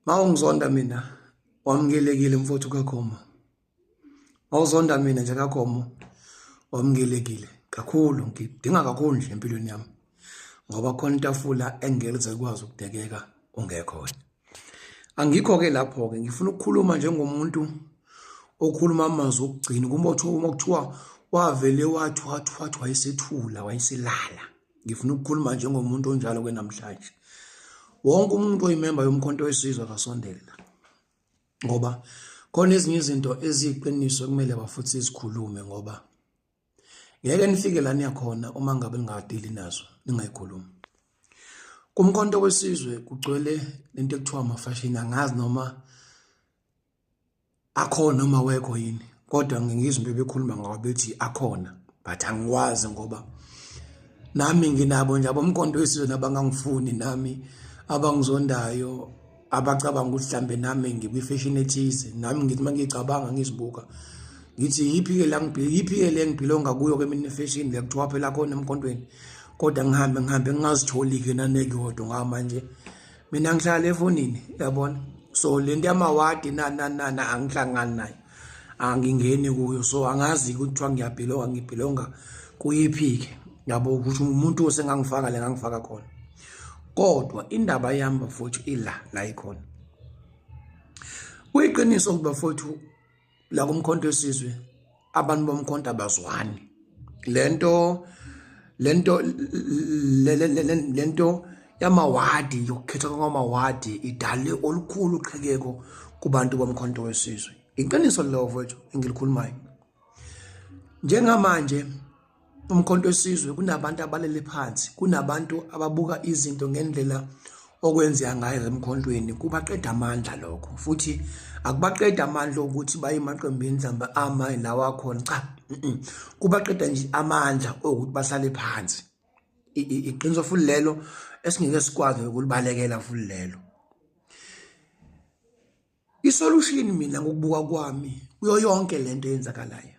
Mawungizonda mina wamukelekile mfowethu kaKhomo. Mawuzonda mina nje kaKhomo wamukelekile kakhulu, ngidinga kakhulu nje empilweni yami ngoba khona itafula engeke lize likwazi ukudekeka ungekho wena. Angikho-ke lapho-ke ngifuna ukukhuluma njengomuntu okhuluma amazwi okugcina kuma kuthiwa wavele wathi wathi wathi wayesethula wayeselala. Ngifuna ukukhuluma njengomuntu onjalo-ke namhlanje. Wonke umuntu oyimemba yoMkhonto weSizwe akasondele la ngoba khona ezinye izinto eziyiqiniso ekumele bafuthi sizikhulume ngoba ngeke nifike la niyakhona uma ngabe ningadili nazo ningayikhulumi. KuMkhonto weSizwe kugcwele lento ekuthiwa amafashini angazi noma akhona noma awekho yini kodwa ngingizwa bebekhuluma ngawo bethi akhona but angikwazi ngoba nami nginabo nje abomqondo wesizwe nabangangifuni nami abangizondayo abacabanga ukuthi mhlambe nami ngikwi-fashion ethize nami ngithi uma ngiyicabanga ngizibuka ngithi yiphi-ke la yiphi-ke le ngibhilonga kuyo-ke mina ifashion le kuthiwa phela khona emqondweni kodwa ngihambe ngihambe ngingazitholi-ke nanekuyodwa ngoba manje mina ngihlala efonini yabona so lento yamawadi na na na na angihlangani nayo angingeni kuyo so angazi kuthiwa ngiyabhilonga ngibhilonga kuyiphi-ke yabo ukuthi umuntu osengangifaka le ngangifaka khona kodwa indaba yami bafowethu ila la ikhona kuyiqiniso ukuthi bafowethu la kuMkhonto weSizwe abantu boMkhonto abazwani lento lento lento yamawadi yokukhethwa kwamawadi idale olukhulu uqhekeko kubantu boMkhonto weSizwe. Iqiniso lelo mfowethu engilikhulumayo. Njengamanje uMkhonto weSizwe kunabantu abalele phansi, kunabantu ababuka izinto ngendlela okwenzeka ngayo emkhontweni kubaqeda amandla lokho futhi akubaqeda amandla ukuthi baye emaqembini mhlawumbe ama lawa akhona cha kubaqeda nje amandla okuthi bahlale phansi. Iqiniso futhi lelo esingeke sikwazi ukulibalekela futhi lelo. Isolution mina ngokubuka kwami kuyo yonke lento eyenzakalayo.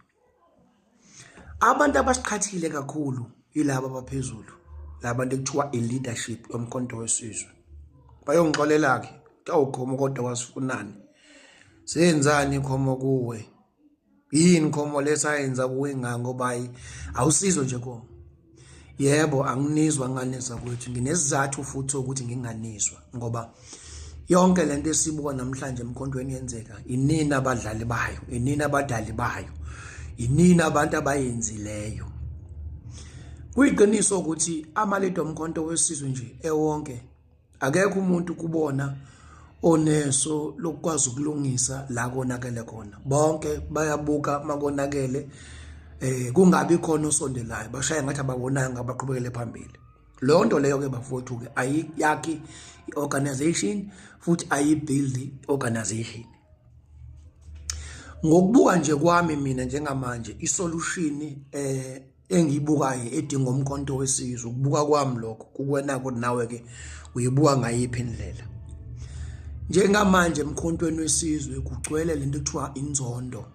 Abantu abasiqhathile kakhulu yilaba abaphezulu, labantu ekuthiwa i-leadership yoMkhonto weSizwe. Bayongixolela-ke, awu Khomo kodwa wasifunani? Senzani Khomo kuwe? Yini Khomo lesayenza kuwe ngaka ngoba hayi awusizo nje Khomo. Yebo anginizwa ngane zakwethu nginesizathu futhi sokuthi nginganizwa ngoba yonke lento esibuka namhlanje emkhontweni yenzeka inini abadlali bayo inini abadali bayo inini abantu abayenzileyo. Kuyiqiniso ukuthi amalidi omkhonto wesizwe nje ewonke akekho umuntu kubona oneso lokukwazi ukulungisa la konakele khona bonke bayabuka makonakele eh kungabi khona osondelayo bashaya ngathi ababonanga baqhubekele phambili leyo nto leyo ke bafowethu ke ayiyakhi i-organization futhi ayibuild i-organization. Ngokubuka nje kwami mina njengamanje isolution eh engiyibukayo edinga uMkhonto weSizwe ukubuka kwami lokho kukwena ukuthi nawe ke uyibuka ngayiphi indlela. Njengamanje emkhontweni wesizwe kugcwele lento ekuthiwa inzondo.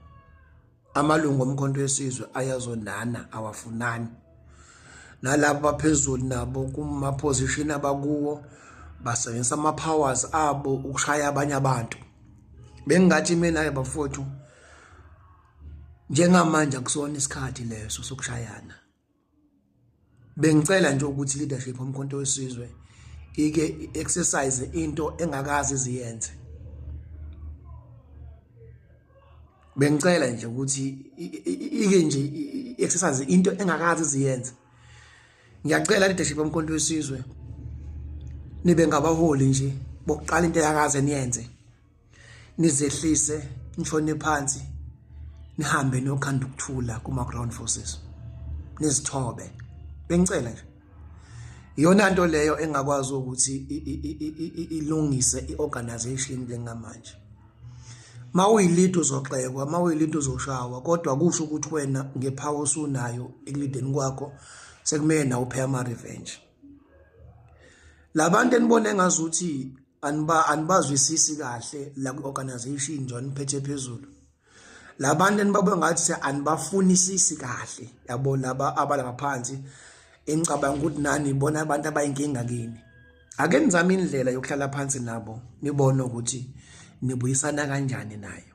Amalungu omkhonto wesizwe ayazondana awafunani. Nalabo baphezulu nabo kuma position abakuwo basebenzisa ama powers abo ukushaya abanye abantu. Bengingathi mina ke bafowethu njengamanje akusona isikhathi leso sokushayana. Bengicela nje ukuthi leadership oMkhonto weSizwe ike exercise into engakaze iziyenze. Bengicela nje ukuthi ike nje exercise into engakaze iziyenze. Ngiyacela leadership oMkhonto weSizwe nibe ngabaholi nje bokuqala into eyakaze niyenze. Nizehlise nishone phansi nihambe niyokhanda ukuthula kuma-ground forces nizithobe. Bengicela nje iyona nto leyo engakwazi ukuthi ilungise i-organization njengamanje. Mawuyilida uzoxekwa, mawuyilida uzoshawa kodwa kusho ukuthi wena ngephawu osunayo ekulideni kwakho sekumele nawe uphe ama-revenge. Labantu enibona engazuthi aniba anibazwisisi kahle la kwi-organization nje niphethe phezulu labantu enibabuka ngathi anibafunisisi kahle yabo laba abalapha phansi engicabanga ukuthi nani ibona abantu abayinkinga kini. Ake nizame indlela yokuhlala phansi nabo nibone ukuthi nibuyisana kanjani nayo.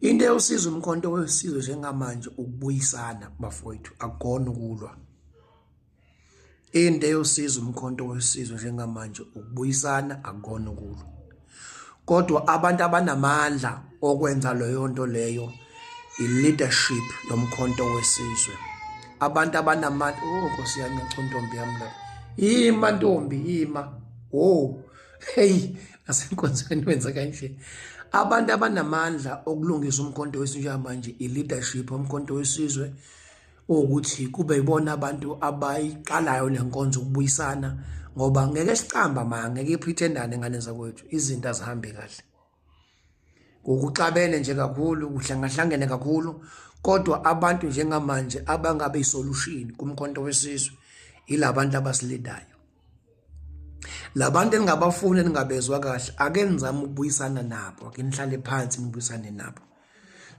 Into eyosiza umkhonto wesizwe njengamanje ukubuyisana bafowethu, akukona ukulwa. Into eyosiza umkhonto wesizwe njengamanje ukubuyisana, akukona ukulwa. Kodwa abantu abanamandla okwenza leyo nto leyo i-leadership yomkhonto wesizwe. Abantu abanamandla, oh Nkosi yami, ntombi yami lapha. Ima ntombi, ima. Oh, hey, nasenkonzweni wenza kanje. Abantu abanamandla okulungisa umkhonto wesizwe njengamanje i-leadership yomkhonto wesizwe ukuthi kube yibona abantu abayiqalayo le nkonzo ukubuyisana ngoba ngeke sicamba ma ngeke ipretendane ngane zakwethu izinto azihambi kahle ngokuxabene nje kakhulu kuhlangahlangene kakhulu kodwa abantu njengamanje abangabe isolution kumkhonto wesizwe yilabantu abasilidayo labantu eningabafuni eningabezwa kahle ake nizame ukubuyisana nabo ake nihlale phansi nibuyisane nabo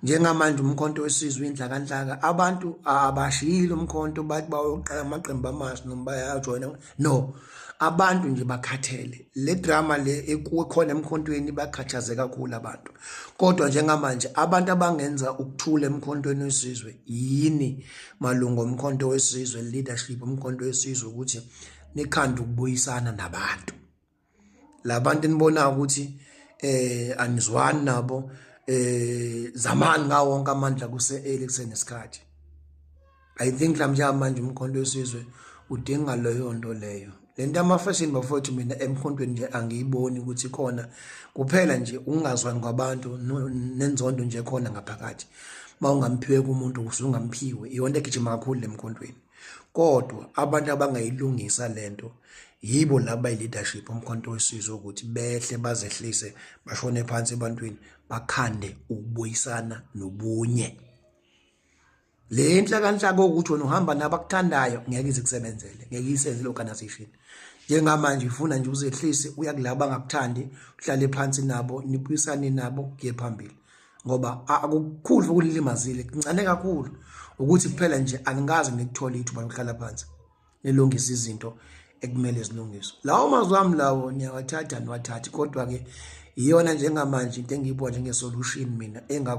njengamanje umkhonto wesizwe inhlakanhlaka abantu abashiyile umkhonto bathi bayoqala amaqembu amasha noma bayajoyina no abantu nje bakhathele le drama le ekukhona emkhontweni bakhathaze kakhulu abantu kodwa njengamanje abantu abangenza ukuthula emkhontweni wesizwe yini malungu omkhonto wesizwe leadership umkhonto wesizwe ukuthi nikhanda ukubuyisana nabantu labantu enibona ukuthi anizwani nabo zamani ngawo wonke amandla kuse early kusenesikhathi. I think mhlawumbe manje umkhonto wesizwe udinga leyo nto leyo. Le nto yama-fashion bafowethu mina emkhontweni nje angiyiboni ukuthi khona kuphela nje ukungazwani kwabantu nenzondo nje khona ngaphakathi. Uma ungamphiwe kumuntu usungamphiwe iyona egijima kakhulu lemkhontweni. Kodwa abantu abangayilungisa lento yibo laba yi-leadership umkhonto wesizwe ukuthi behle bazehlise bashone phansi ebantwini bakhande ukubuyisana nobunye. Le nhlakanhlaka ukuthi wena uhamba nabakuthandayo ngeke ize kusebenzele, ngeke isenze le organization. Njengamanje ifuna nje uzehlise uya kulabo abangakuthandi uhlale phansi nabo nibuyisane nabo kuye phambili. Ngoba akukukhulu okulimazile kuncane kakhulu ukuthi kuphela nje anikaze nikuthole ithuba lokuhlala phansi nilungise izinto ekumele zilungiswe. Lawo mazwi ami lawo niyawathatha niwathathi kodwa ke iyona njengamanje into engiyibona njenge-solution mina enga.